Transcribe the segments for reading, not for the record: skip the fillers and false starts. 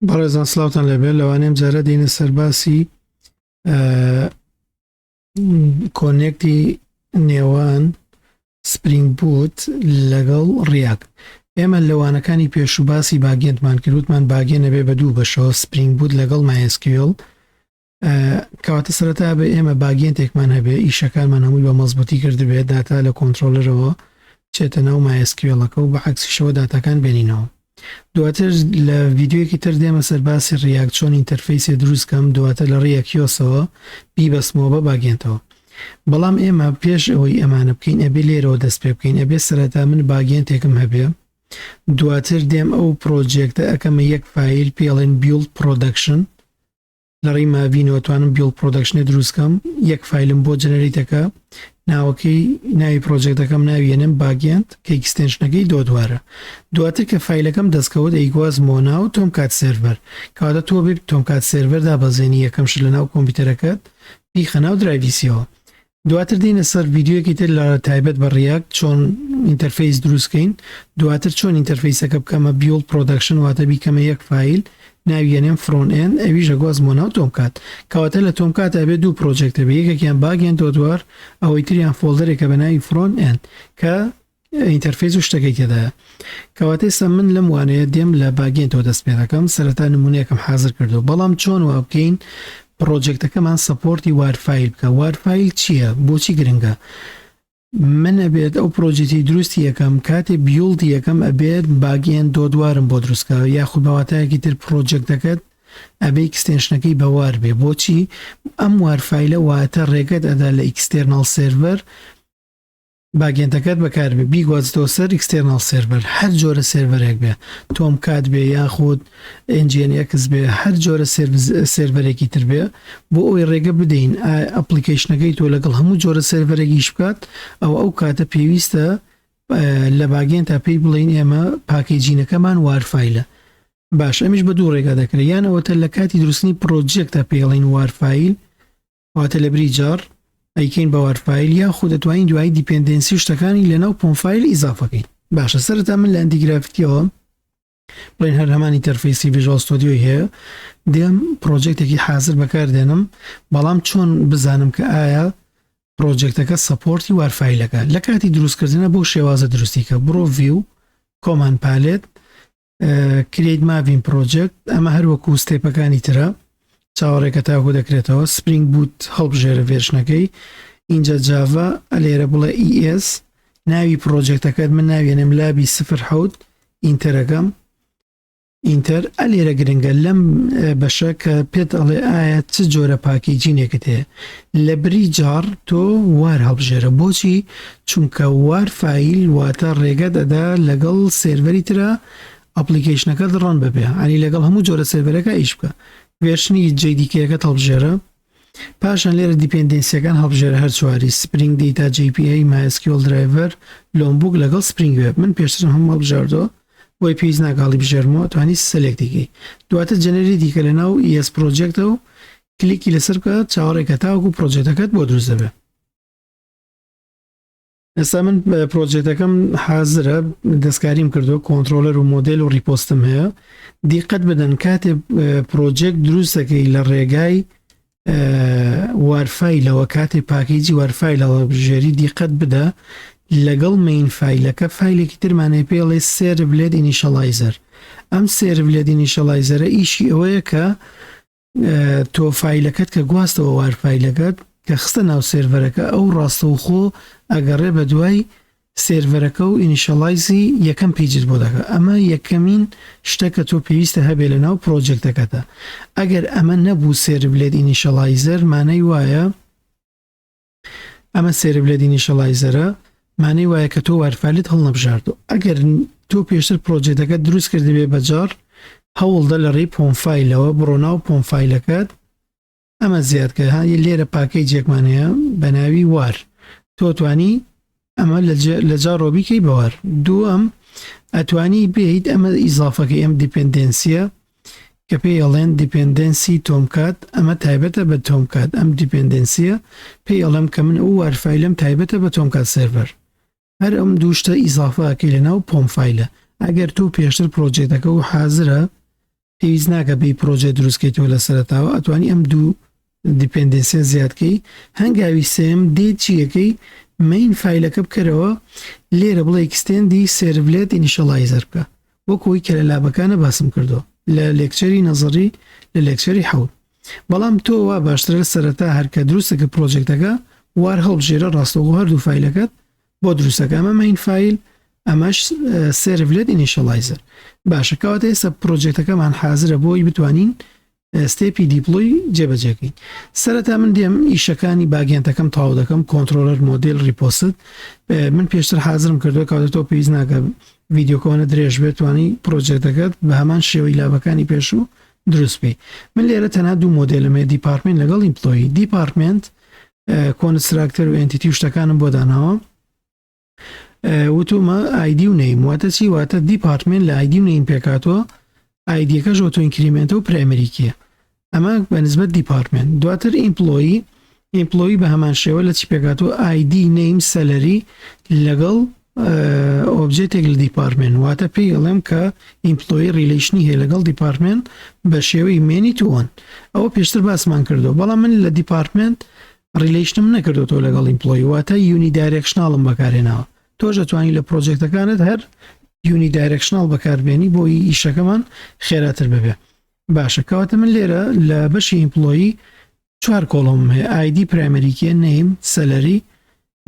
بەڕێزان سلااوان لەبێت لەوانەیە جارە دێنە سەرباسی connect ی نێوان Spring Boot لەگەڵ React. ئێمە لەوانەکانی پێشوو باسی backend مان کردوتمان backend ئەبێ بە دوو بەشەوە Spring Boot لەگەڵ MySQL. کەواتە سەرەتا بێ ئێمە backend ێکمان هەبێ ئیشەکانمان هەمووی بە مەزبوتی کردبێت داتا لە controller ەوە چێتە ناو MySQL ەکە و بە عەکسیشەوە داتاکان بێنینەوە. دواتر لە ڤیدیۆیەکی تر دێمە سەر باسی React چۆن interface ێ دروست کەم دواتر لە ڕێی Axios ەوە بیبەستمەوە بە backend ەوە. بەڵام ئێمە پێش ئەوەی ئەمانە بکەین ئەبێ لێرەوە دەست پێ بکەین ئەبێ سەرەتا من backend ێکم هەبێ دواتر دێم ئەو project ە ئەکەمە یەک file پێڵێن build production لە ڕێی Maven ەوە توانم build production ێ دروست کەم یەک file م بۆ generate ەکە ناوەکەی ناوی project ەکەم ناوی ئەنێم backend کە extension ەکەی dot war ە دواتر کە file ەکەم دەستکەوت ئەیگوازمەوە ناو Tomcat server کەواتە تۆ بێ Tomcat server دابەزێنی یەکەم شت لە ناو کۆمپیوتەرەکەت بیخە ناو drive ی C ەوە دواتر دێینە سەر ڤیدیۆیەکی تر لە تایبەت بە React چۆن interface دروست کەین دواتر چۆن interface ەکە بکەمە build production واتە بیکەمە یەک file ناوی ئەنێم frontend ئەویش ئەگوازمەوە ناو Tomcat کەواتە لە Tomcat ئەبێ دوو project هەبێ یەکێکیان backend dot war ئەوەی تریان folder ێکە بە ناوی frontend کە interface و شتەکەی تێدایە. کەواتە ئێستا من لەم وانەیە دێم لە backend ەوە دەست پێ دەکەم سەرەتا نمونەیەکم حازر کردو بەڵام چۆن وا بکەین project ەکەمان support ی WAR file بکە WAR file چییە بۆچی گرنگە من ئەبێت ئەو project ی دروستی یەکەم کاتێ build ی یەکەم ئەبێت backend dot war م بۆ دروستکە یاخود بەواتایەکی تر project ەکەت ئەبێ extension ەکەی بە WAR بێ بۆچی ئەم WAR file ە واتە ڕێگەت ئەدا لە external server backend ەکەت بەکاربێ بیگوازیتەوە سەر external server هەر جۆرە server ێک بێ Tomcat بێ یاخود NGINX بێ هەر جۆرە server ێکی تر بێ بۆ ئەوەی ڕێگە بدەین application ەکەی تۆ لەگەڵ هەموو جۆرە server ێک ئیش بکات ئەو ئەو کاتە پێویستە لە backend تا پێی بڵین ئێمە packaging ەکەمان WAR file ە باش ئەمیش بە دوو ڕێگا دەکرێت یان ئەوەتە لە کاتی دروستنی project ە پێڵین WAR file واتە لەبری jar ئەیکەین بە WAR file یاخود دەتوانین دوایی dependency و شتەکانی لەناو POM file ئیزافەکەین. باشە سەرەتا من لە Antigravity یەوە بڵێن هەر هەمان interface ی Visual Studio ی هەیە دێم project ێکی حازر بەکاردێنم بەڵام چۆن بزانم کە ئایا project ەکە support ی WAR file ەکە لە کاتی دروستکردنە بۆ شێوازە دروستیکە بڕۆ view command palette create Maven project ئەمە هەر وەکو step ەکانی ترە چاوەڕێکە تاکو دەکرێتەوە Spring Boot هەڵبژێرە version ەکەی ئینجا Java ئەلێرە بڵێ ES ناوی project ەکەت من ناویێنم lab ی 07 enter ەکەم enter ئەلێرە گرنگە لەم بەشە کە پێت ئەڵێ ئایا چ جۆرە packaging ێکت هەیە لە بری jar تۆ WAR هەڵبژێرە بۆچی چونکە WAR file واتە ڕێگەت ئەدا لەگەڵ server ی ترا application ەکەت run ببێ ئەنی لەگەڵ هەموو جۆرە server ەکە ئیش بکە version ی JDK ەکەت هەڵبژێرە پاشان لێرە dependency ەکان هەڵبژێرە هەر چواری Spring Data JPA MySQL driver Lombok لەگەڵ Spring Web من پێشتر هەموو هەڵبژاردەوە بۆی پێویست ناکە هەڵیبژێرمەوە توانی select ی کەی دواتر generate ی کە لەناو ES project ە و کلیکی لەسەر بکە چاوەڕێکە تاوەکو project ەکەت بۆ دروست دەبێت. ئێستا من project ەکەم حازرە دەستکاریم کردو controller و مۆدل و repost م هەیە دیقەت بدەن کاتێ project دروست دەکەی لە ڕێگای WAR file ەوە کاتێ package ی WAR file ەوە بژێری دیقەت بدە لەگەڵ main file ەکە file ێکی ترمانەیە پێڵێ servlet initializer ئەم servlet initializer ە ئیشی ئەوەیە کە تۆ file ەکەت کە گواستەوە WAR file ەکەت کە خستە ناو server ەکە ئەو ڕاستەوخۆ ئەگەڕێ بە دوای server ەکە و initialize ی یەکەم page ت بۆ دەکا ئەمە یەکەمین شتە کە تۆ پێویستە هەبێ لە ناو project ەکەتە ئەگەر ئەمە نەبوو servlet initializer مانای وایە ئەمە servlet initializer ە مانای وایە کە تۆ WAR file ت هەڵنەبژاردو ئەگەر تۆ پێشتر project ەکەت دروست کردبێ بە jar هەوڵدە لە ڕێی POM file ەوە بڕۆ ناو POM file ەکەت ئەمە زیاد کە ها لێرە package ێکمان هەیە بە ناوی WAR تۆ توانی ئەمە لە jar ەوە بیکەی بە WAR دووەم ئەتوانی بێیت ئەمە ئیزافەکەی ئەم dependency ە کە پێی ئەڵێن dependency Tomcat ئەمە تایبەتە بە Tomcat ئەم dependency ە پێی ئەڵێم کە من ئەو WAR file ەم تایبەتە بە Tomcat server هەر ئەم دوو شتە ئیزافە ئەکەی لە ناو POM file ە ئەگەر تۆ پێشتر project ەکە و حازرە. پێویست ناکە بێی پرۆژە دروستکەیتەوە لە سەرەتاوە ئەتوانی ئەم دوو dependency ە زیادکەی هەنگاوی سێم دێ چیەکەی main file ەکە بکەرەوە لێرە بڵێ extend ی servlet initializer بکە وەک ئەوی کە لە lab ەکانە باسم کردو لە lecture ی نەزەری لە lecture ی حەوت بەڵام تۆ وا باشترە سەرەتا هەرکە دروستەکە project ەکە وار هەڵبژێرە ڕاستەوخۆ هەردوو file ەکەت بۆ دروستەکە ئەمە main file ئەمەش servlet initializer باشە کەواتە ئێستا project ەکەمان حازرە بۆی بتوانین step ی deploy جێبەجێکەین سەرەتا من دێم ئیشەکانی backend ەکەم تاو دەکەم controller model repost من پێشتر حازرم کردووە کاتە تۆ پێویست ناکە ڤیدیۆکەوەنە درێژ بێت توانی project ەکەت بە هەمان شێوەی lab ەکانی پێشوو دروست بی من لێرە تەنها دوو مۆدێلم هەیە department لەگەڵ employee department constructor و entity و شتەکانم بۆ داناوە وتومە ID و name واتە چی واتە department لە ID و name پێکاتوە ID ەکەش auto increment ە و primary key ە ئەمە بە نسبەت department دواتر employee employee بە هەمان شێوە لە چی پێکاتوە ID name salary لەگەڵ object ێک لە department واتە پێی ئەڵێم کە employee relation ی هەیە لەگەڵ department بە شێوەی many to one ئەوە پێشتر باسمان کردو بەڵام من لە department relation م نەکردوتەوە لەگەڵ employee واتە unidirectional م بەکارهێناوە تۆش دەتوانی لە project ەکانت هەر unidirectional بەکاربێنی بۆ ئیشەکەمان خێراتر ببێ باشە کەواتە من لێرە لە بەشی employee چوار column م هەیە ID primary key ە name salary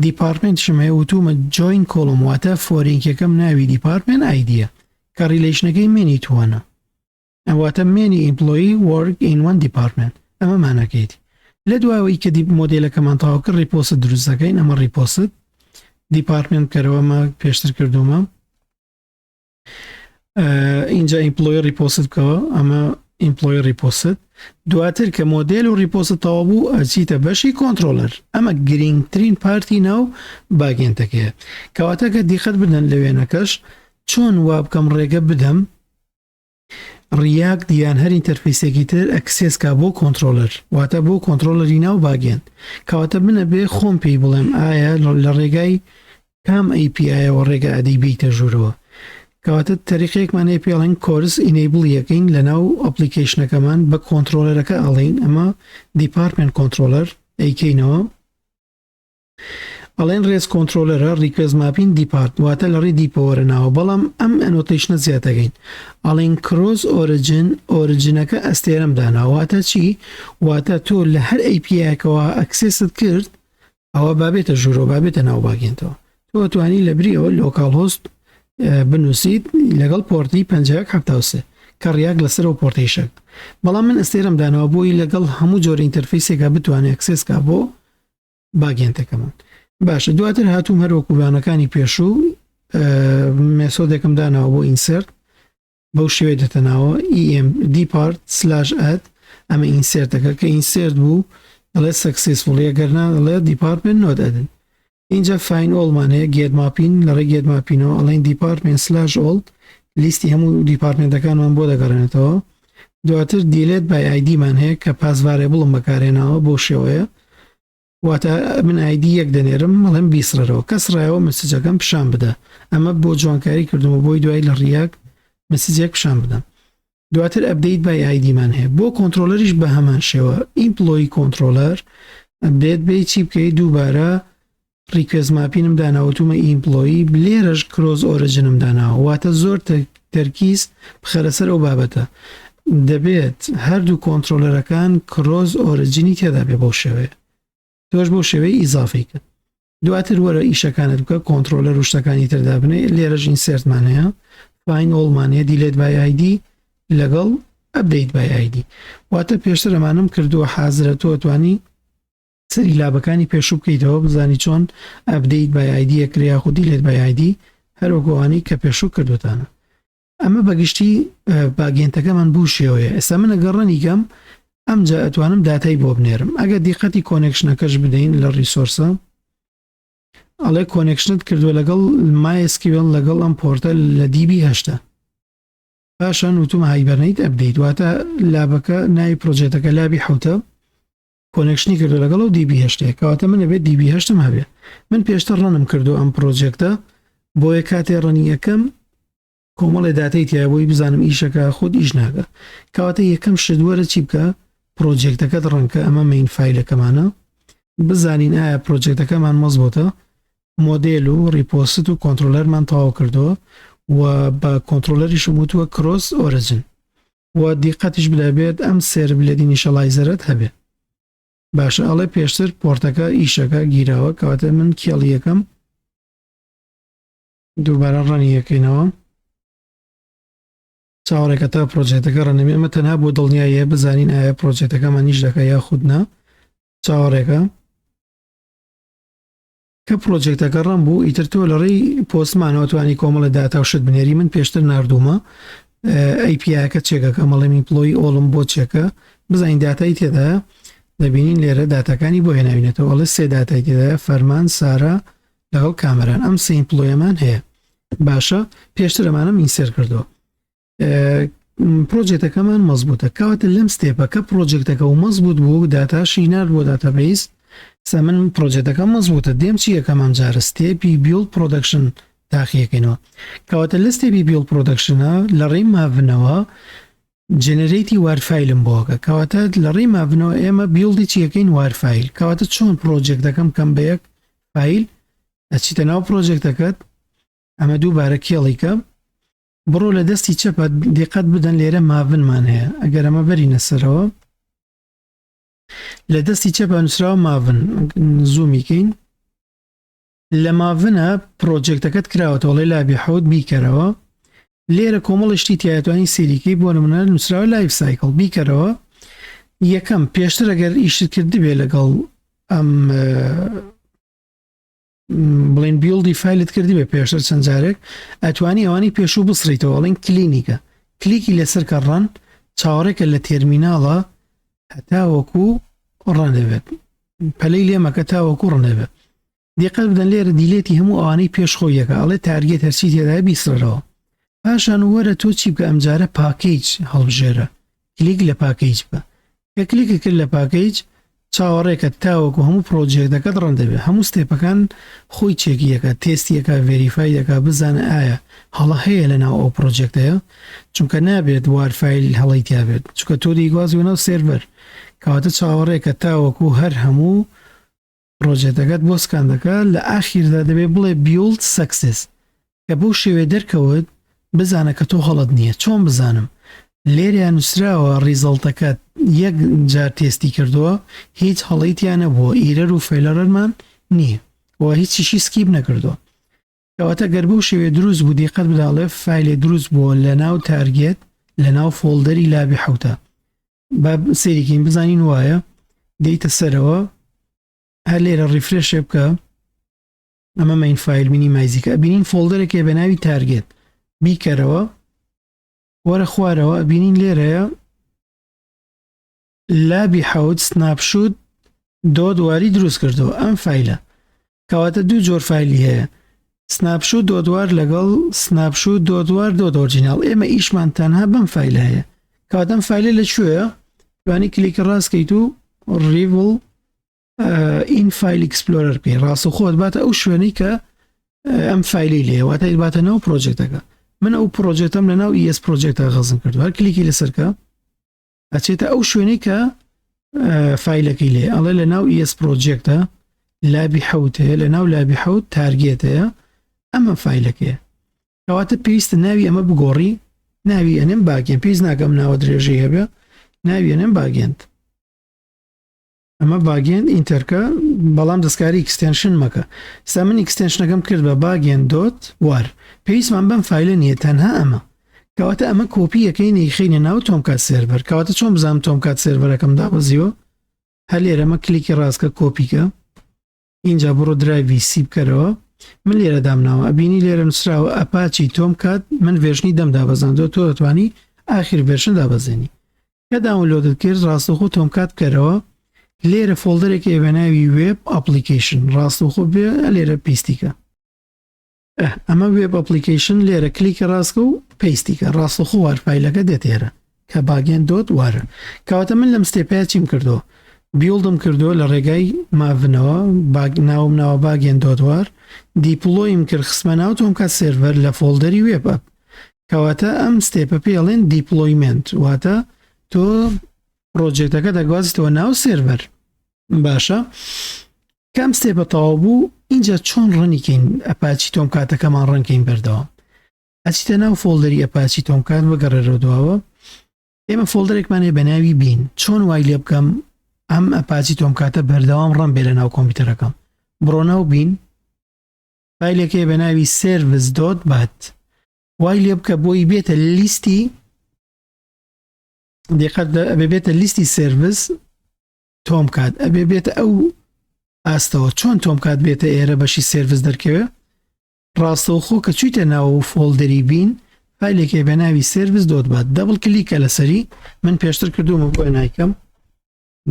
department شم هەیە وتومە join column واتە foreign key ەکەم ناوی department ID ە کە relation ەکەی many to one ە واتە many employee work in one department ئەمە ماناکەیەتی لە دواوەی کە دی مۆدێلەکەمان تەواو کرد repost دروست دەکەین ئەمە repost department بکەرەوە ئەمە پێشتر کردومە ئینجا employee repost بکەوە ئەمە employee repost دواتر کە مۆدێل و repost تەواو بوو ئەچیتە بەشی controller ئەمە گرنگترین part ی ناو backend ەکەیە کەواتە کە دیقەت بدەن لە وێنەکەش چۆن وا بکەم ڕێگە بدەم React یان هەر interface ێکی تر access کا بۆ controller واتە بۆ controller ی ناو backend کەواتە من ئەبێ خۆم پێی بڵێم ئایا لە ڕێگای کام API ەوە ڕێگا ئەدەی بیتە ژوورەوە کەواتە تەریقێکمان هەیە پێڵێن CORS enable یەکەین لە ناو application ەکەمان بە controller ەکە ئەڵێین ئەمە department controller ئەیکەینەوە ئەڵێن REST controller ە request mapping depart واتە لە ڕێی dep ەوە وەرە ناوە بەڵام ئەم annotation ە زیاد دەکەین ئەڵێن CORS origin origin ەکە ئەستێرەم دانا واتە چی واتە تۆ لە هەر API ەکەوە access ت کرد ئەوە بابێتە ژوورەوە بابێتە ناو backend ەوە تۆ توانی لە بری ئەوە localhost بنووسیت لەگەڵ پۆرتی 5173 کە React لەسەر ئەو پۆرتەی شەک بەڵام من ئەستێرەم داناوە بۆی لەگەڵ هەموو جۆرە interface ێکا بتوانێت access کا بۆ backend ەکەمان باشە دواتر هاتووم هەر وەکو وانەکانی پێشوو method ێکم داناوە بۆ insert بەو شێوەیە دێتە ناوە EM depart slash add ئەمە insert ەکە کە insert بوو دەڵێت successful ئەگەر نا دەڵێت department not added اینجا find all مان هەیە get mapping لە ڕێی get mapping ەوە ئەڵێن department slash all لیستی هەموو department ەکانمان بۆ دەگەڕێنێتەوە دواتر delete by ID مان هەیە کە path variable م بەکارهێناوە بۆ شێوەیە واتە من ID یەک دەنێرم ئەڵێم بیسڕەرەوە کەس ڕایەوە message ەکەم پیشان بدە ئەمە بۆ جوانکاری کردم و بۆی دوای لە React message ێک پیشان بدەم دواتر update by ID مان هەیە بۆ controller یش بە هەمان شێوە employee controller بێت بێ چی بکەیت دووبارە request mapping م داناوە وتومە employee لێرەش CORS origin م داناوە واتە زۆر تەرکیز بخەرە سەر ئەو بابەتە دەبێت هەردوو controller ەکان CORS origin ی تێدا بێ بەو شێوەیە تۆش بەو شێوەیە ئیزافەی کرد دواتر وەرە ئیشەکانت بکە controller و شتەکانی تر دابنێ لێرەش insert مان هەیە find all مان هەیە delete by ID لەگەڵ update by ID واتە پێشتر ئەمانم کردووە حازرە تۆ توانی سەری lab ەکانی پێشوو بکەیتەوە بزانی چۆن update by ID ئەکرێ یاخود delete by ID هەر وەکو ئەوانەی کە پێشوو کردوتانە ئەمە بەگشتی backend ەکەمان بوو شێوەیە ئێستا من ئەگەر run ی کەم ئەمجا ئەتوانم داتای بۆ بنێرم ئەگەر دیقەتی connection ەکەش بدەین لە resource ە ئەڵێ connection ت کردووە لەگەڵ MySQL لەگەڵ ئەم port ە لە DB هەشتا پاشان وتومە Hibernate update واتە lab ەکە ناوی project ەکە lab ی حوتە connection ی کردو لەگەڵ ئەو DB هەشتەیە کەواتە من ئەبێت DB هەشتم هەبێ من پێشتر run م کردو ئەم project ە بۆیە کاتێ run ی ئەکەم کۆمەڵێ داتای تایە بۆی بزانم ئیشەکە خود ئیش ناکە. کەواتە یەکەم شت وەرە چی بکە project ەکەت run کە ئەمە main file ەکەمانە بزانین ئایا project ەکەمان مەزبوتە مۆدێل و repost و controller مان تەواو کردووە و بە controller یشم وتووە cross origin و دیقەتیش بدە بێت ئەم servlet initializer ەت هەبێ. باشە ئەڵێ پێشتر port ەکە ئیشەکە گیراوە کەواتە من kill ی یەکەم دووبارە run ی یەکەینەوە چاوەڕێکە تا project ەکە run ەبێ ئەمە تەنها بۆ دڵنیاییە بزانین ئایا project ەکەمان ئیش دەکە یاخود نا چاوەڕێکە کە project ەکە run بوو ئیتر تۆ لە ڕێی Postman ەوە توانی کۆمەڵە داتا و شت بنێری من پێشتر ناردوومە API ەکە check ەکە مەڵێم employee all م بۆ check ە بزانین داتای تێدایە دەبینین لێرە داتاکانی بۆ هێناوینێتەوە ئەڵێ سێ داتای تێدایە فەرمان سارا لەگەڵ کامەران ئەم سێ employee ەمان هەیە باشە پێشتر ئەمانەم insert کردووە project ەکەمان مەزبوتە کەواتە لەم step ە کە project ەکە و مەزبوت بوو داتاشی نارد بۆ database سا من project ەکە مەزبوتە دێم چی یەکەم جارە step ی build production تاقیەکەینەوە کەواتە لە step ی build production ە لە ڕێی Maven ەوە generate ی WAR file م بۆکە کەواتە لە ڕێی Maven ەوە ئێمە build ی چیەکەین WAR file کەواتە چۆن project ەکەم کەم بە یەک file ئەچیتە ناو project ەکەت ئەمە دووبارە kill ی کە بڕۆ لە دەستی چەپە دیقەت بدەن لێرە Maven مان هەیە ئەگەر ئەمە بەرینە سەرەوە لە دەستی چەپە نووسراوە Maven zoom ی کەین لە Maven ە project ەکەت کراوەتەوە ڵێ lab ی حوت بیکەرەوە لێرە کۆمەڵی شتی تایەتوانی سێریکەی بۆ نمونە نووسراوە life cycle بیکەرەوە یەکەم پێشتر ئەگەر ئیشت کردبێ لەگەڵ ئەم بڵێن build ی file ت کردبێ پێشتر چەند جارێک ئەتوانی ئەوانەی پێشوو بسڕیتەوە ئەڵێن clean یکە کلیکی لەسەر کە run چاوەڕێکە لە terminal ە هەتاوەکو run دەبێت پەلەی لێمەکە تاوەکو run دەبێت دیقەت بدەن لێرە delete ی هەموو ئەوانەی پێش خۆی یەکە ئەڵێ target هەرچی تێدایە بیسڕەوە پاشان وەرە تۆ چی بکە ئەمجارە package هەڵبژێرە کلیک لە package بکە کە کلیکت کرد لە package چاوەڕێکە تاوەکو هەموو project ەکەت run دەبێت هەموو step ەکان خۆی check ی ئەکات تێستی ئەکات verify ئەکات بزانە ئایا هەڵە هەیە لەناو ئەو project ەیە چونکە نابێت WAR file هەڵەی تیابێت چونکە تۆ دەیگوازیەوە ناو سێرڤەر کەواتە چاوەڕێکە تاوەکو هەر هەموو project ەکەت بۆ scan دەکا لە ئاخیردا دەبێ بڵێ build success کە بەو شێوەیە دەرکەوت بزانە کە تۆ هەڵەت نییە چۆن بزانم لێرەیا نوسراوە result ەکەت یەک جار تێستی کردووە هیچ هەڵەی تیا نەبووە error و failure مان نییە و هیچیشی skip نەکردووە کەواتە گەر بەو شێوەیە دروست بوو دیقەت بدە ئەڵێ file ێ دروست بووە لە ناو target لە ناو folder ی lab ی حوتە با سەیریکەین بزانین وایە دێیتە سەرەوە هەر لێرە refresh ێ بکە ئەمە main file minimize ی کە بینین folder ێک بە ناوی target بیکەرەوە وەرە خوارەوە بینین لێرەیە lab ی حەوت snapshot dot war ی دروست کردەوە ئەم file ە کەواتە دوو جۆر file ی هەیە snapshot dot war لەگەڵ snapshot dot war dot original ئێمە ئیشمان تەنها بەم file ە هەیە کەواتە ئەم file ە لە کوێیە توانی کلیکی ڕاستکەیت و reveal in file explorer بکەی ڕاستەوخۆت باتە ئەو شوێنەی کە ئەم file ی لێ واتە باتە ناو project ەکە من ئەو project ەم لە ناو ES project ە خەزن کردو هەر کلیکی لەسەرکە ئەچێتە ئەو شوێنەی کە file ەکەی لێ ئەڵێ لە ناو ES project ە lab ی حوت هەیە لە ناو lab ی حوت target هەیە ئەمە file ەکەیە کەواتە پێویستە ناوی ئەمە بگۆڕی ناوی ئەنێم backend پێویست ناکەم ناوە درێژەی هەبێ ناوی ئەنێم backend ئەمە backend enter کە بەڵام دەستکاری extension مەکە سا من extension ەکەم کرد بە backend dot war پێویستمان بەم file ە نییە تەنها ئەمە کەواتە ئەمە کۆپی یەکەی نەیخینە ناو Tomcat server کەواتە چۆن بزانم Tomcat server ەکەم دابەزیوە هەر لێرەمە کلیکی ڕاستکە کۆپیکە ئینجا بڕۆ drive ی C بکەرەوە من لێرە دامناوە ئەبینی لێرە نووسراوە Apache Tomcat من version ی دەم دابەزاندووە تۆ دەتوانی ئاخیر version دابەزێنی کە download ت کرد ڕاستەوخۆ Tomcat بکەرەوە لێرە folder ێک هەیە بە ناوی web application ڕاستەوخۆ بێ لێرە paste ی کە ئەمە web application لێرە کلیکی ڕاستکە و paste ی کە ڕاستەوخۆ WAR file ەکە دێت ئێرە کە backend dot war ە کەواتە من لەم step ەیە چیم کردووە build م کردووە لە ڕێگای Maven ەوە باگ ناوم ناوە backend dot war deploy م کرد خستمە ناو Tomcat server لە folder ی web app. کەواتە ئەم step ە پێڵێن deployment، واتە تۆ project ەکە دەگوازیتەوە ناو سێرڤەر. باشە کەم step ە تەواو بوو، اینجا چۆن run ی کەین Apache Tomcat ەکەمان run کەین بەردەوام؟ ئەچیتە ناو folder ی Apache Tomcat، بگەڕێرەوە دواوە. ئێمە folder ێکمان هەیە بە ناوی bin. چۆن وای لێ بکەم ئەم Apache Tomcat ە بەردەوام run بێ لە ناو کۆمپیوتەرەکەم؟ بڕۆ ناو bin، file ێک هەیە بە ناوی service dot bat. وای لێ بکە بۆی بێتە لیستی، دیقەت ئەبێ بێتە لیستی service Tomcat، ئەبێ بێتە ئەو ئاستەوە. چۆن Tomcat بێتە ئێرە بەشی service دەرکەوێ؟ ڕاستەوخۆ کە چویتە ناو folder ی bin، file ێکی بە ناوی service dot bat، double click ە لەسەری. من پێشتر کردومە بۆ نایکەم.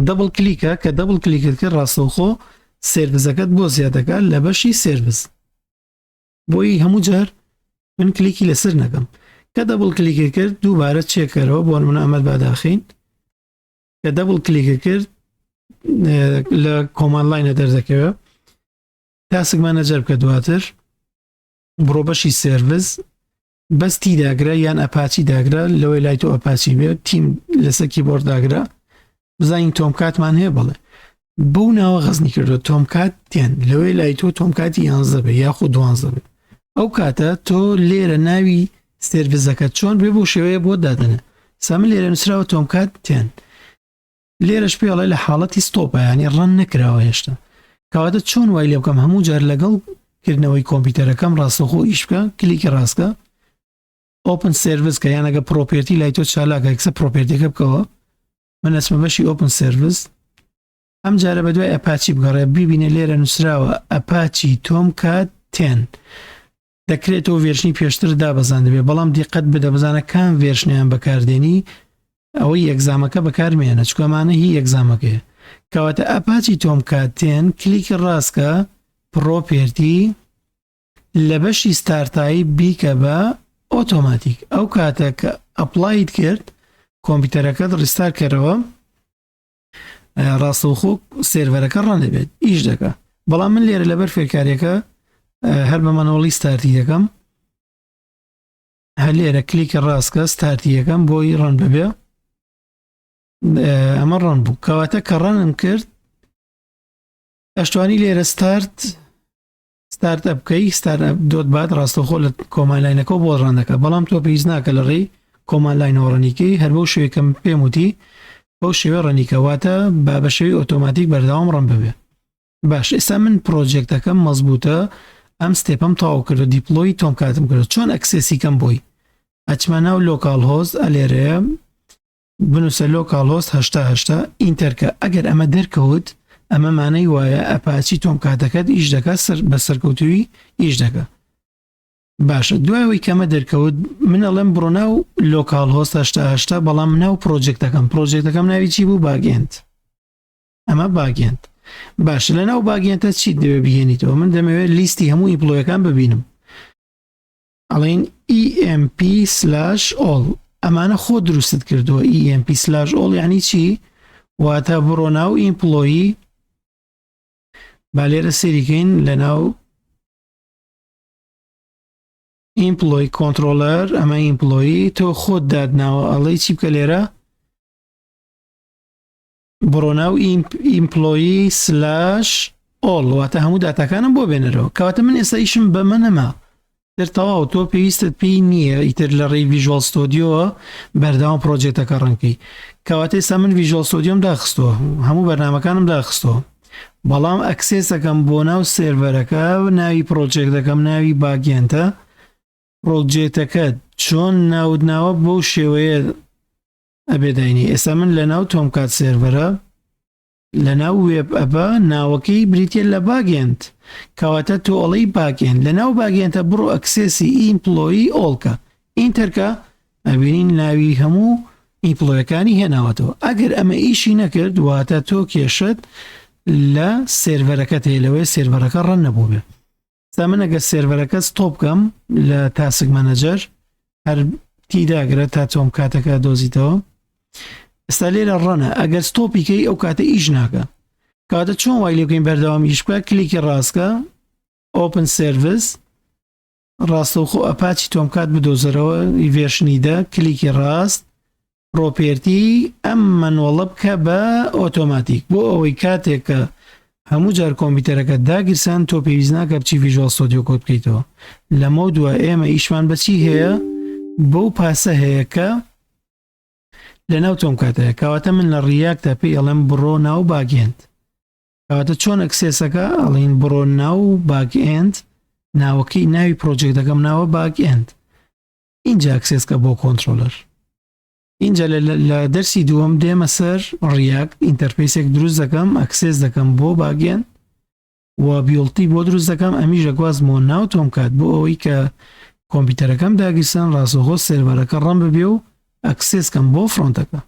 double click ە، کە double click ت کرد ڕاستەوخۆ service ەکەت بۆ زیاد دەکات لە بەشی service. بۆی هەموو جار من کلیکی لەسەر نەکەم. کە double click ی کرد دووبارە چێکەرەوە، بۆ من ئەمەد باداخین. کە double click ی کرد لە command line ە دەردەکەوێت. task manager بکە، دواتر بڕۆ بەشی service، بەس T داگرە یان ئەپاچی داگرە، لەوەی لای تۆ ئەپاچی بێت T م لەسەر کیبۆرد داگرە. بزانین Tomcat مان هەیە؟ بەڵێ، بەو ناوە غەزنی کردو Tomcat ten. لەوەی لای تۆ Tomcat ی یانزە بێ یاخود دوانزە بێ. ئەو کاتە تۆ لێرە ناوی service ەکە چۆن بێ بۆ شێوەیە بۆ دادەنێ. سامن لێرە نووسراوە Tomcat ten. لێرەش پێڵێ لە حاڵەتی stop ە، ینی run نەکراوە هێشتا. کەواتە چۆن وای لێ بکەم هەموو جار لەگەڵ کردنەوەی کۆمپیوتەرەکەم ڕاستەخۆ ئیش بکە؟ کلیکی ڕاستکە، open service کە، یانەگە property لای تۆ چالاکە یەکسە property ەکە بکەوە. من ئەچمە بەشی open service. ئەم جارە بە دوای ئەپاچی بگەڕێ، ببینە لێرە نووسراوە Apache Tomcat ten. دەکرێتەوە version ی پێشتر دابەزاندبێ، بەڵام دیقەت بدە بزانە کام version یان بەکاردێنی، ئەوەی exam ەکە بەکارمێنە، چکەمانە هی exam ەکەیە. کەواتە Apache Tomcat ten، کلیکی ڕاستکە، property، لە بەشی start type بیکە بە ئۆتۆماتیک. ئەو کاتە کە apply ت کرد کۆمپیوتەرەکەت restart کەرەوە، ڕاستەوخۆ سێرڤەرەکە run دەبێت، ئیش دەکە. بەڵام من لێرە لەبەر فێرکاریەکە هەر بە manually start ی دەکەم. هەر لێرە کلیکە ڕاستکە، start ی یەکەم بۆی run ببێ. ئەمە run بوو. کەواتە کە run م کرد ئەشتوانی لێرە start start بکەی، start dot bat ڕاستەوخۆ لە command line ەکەەوە بۆ run دەکە. بەڵام تۆ پێویست ناکە لە ڕێی command line ەوە run یکەی، هەر بەو شێوەیەکەم پێم وتی بەو شێوە run یکە، واتە با بە شێوەی ئۆتۆماتیک بەردەوام run ببێ. باش، ئێستا من project ەکەم مەزبوتە، ئەم step ەم تەواو کردو deploy Tomcat م کرد. چۆن access ی کەم بۆی؟ ئەچمە ناو localhost، ئەلێرەیە بنووسە localhost هەشتا هەشتا، enter کە. ئەگەر ئەمە دەرکەوت ئەمە مانای وایە Apache Tomcat ەکەت ئیش دەکات، سەر بە سەرکەوتووی ئیش دەکات. باشە، دوای ئەوەی کەمە دەرکەوت من ئەڵێم بڕۆ ناو localhost هەشتا هەشتا، بەڵام ناو project ەکەم. project ەکەم ناوی چی بوو؟ backend. ئەمە backend. باشە، لە ناو backend ە چیت دەوێت بهێنیتەوە؟ من دەمەوێت لیستی هەموو employee ەکان ببینم. ئەڵێن EMP slash all. ئەمانە خۆ دروستت کردووە. EMP slash all یعنی چی؟ واتە بڕۆ ناو employee. با لێرە سەیریکەین لە ناو employee controller. ئەمە employee تۆ خۆت دادناوە. ئەڵێ چی بکە لێرە؟ بڕۆ ناو employee slash all، واتە هەموو داتاکانم بۆ بێنەرەوە. کەواتە من ئێستا ئیشم بەمە نەما تر، تەواو، تۆ پێویستت پێی نییە ئیتر لە ڕێی Visual Studio وە بەردەوام project ەکە run کەی. کەواتە ئێستا من Visual Studio م داخستووە، هەموو بەرنمەکانم داخستووە، بەڵام access ەکەم بۆ ناو سێرڤەرەکە. ناوی project ەکەم ناوی backend ە. project ەکە چۆن ناوت ناوە بەو شێوەیە ئەبێ داینی. ئێستا من لە ناو Tomcat server ە لە ناو web app ە ناوەکەی بریتە لە backend. کەواتە تۆ ئەڵەی backend، لە ناو backend ە بڕۆ access ی employee all کە، enter کە، ئەبینین ناوی هەموو employee ەکانی هێناوەتەوە. ئەگەر ئەمە ئیشی نەکرد واتە تۆ کێشت لە سێرڤەرەکەت هەیە، لەوەی سێرڤەرەکە run نەبوو بێ. ئێستا من ئەگەر سێرڤەرەکە stop کەم لە task manager، هەر تیداگرە تا Tomcat ەکە دۆزیتەوە. ئێستا لێرە run ە، ئەگەر stop ی کەی ئەو کاتە ئیش ناکە. کاتە چۆن وای لێ بکەین بەردەوام ئیش بکە؟ کلیکی ڕاستکە، open service. ڕاستەوخۆ Apache Tomcat بدۆزەرەوە version ی 10، کلیکی ڕاست property ئەم manual ە بکە بە ئۆتۆماتیک بۆ ئەوەی کاتێک کە هەموو جار کۆمپیوتەرەکە داگیرسان تۆ پێویست ناکە بچی Visual Studio Code بکەیتەوە. لەمەو دوا ئێمە ئیشمان بەچی هەیە؟ بەو path ە هەیە کە لەناو Tomcat ەیە. کەواتە من لە React ا پێی ئەڵێم بڕۆ ناو backend. کەواتە چۆن access ەکە ئەڵین بڕۆ ناو backend، ناوەکەی ناوی پرۆجێکتەکەم ناوە backend، ئینجا access کە بۆ controller. ئینجا لە دەرسی دووەم دێمە سەر React، interface ێک دروست دەکەم، access دەکەم بۆ backend و build ی بۆ دروست دەکەم، ئەمیش دەگوازمەوە ناو Tomcat بۆ ئەوەی کە کۆمپیوتەرەکەم داگیرسان ڕاستەوخۆ server ەکە run ببێ و access کەم بۆ front ەکە.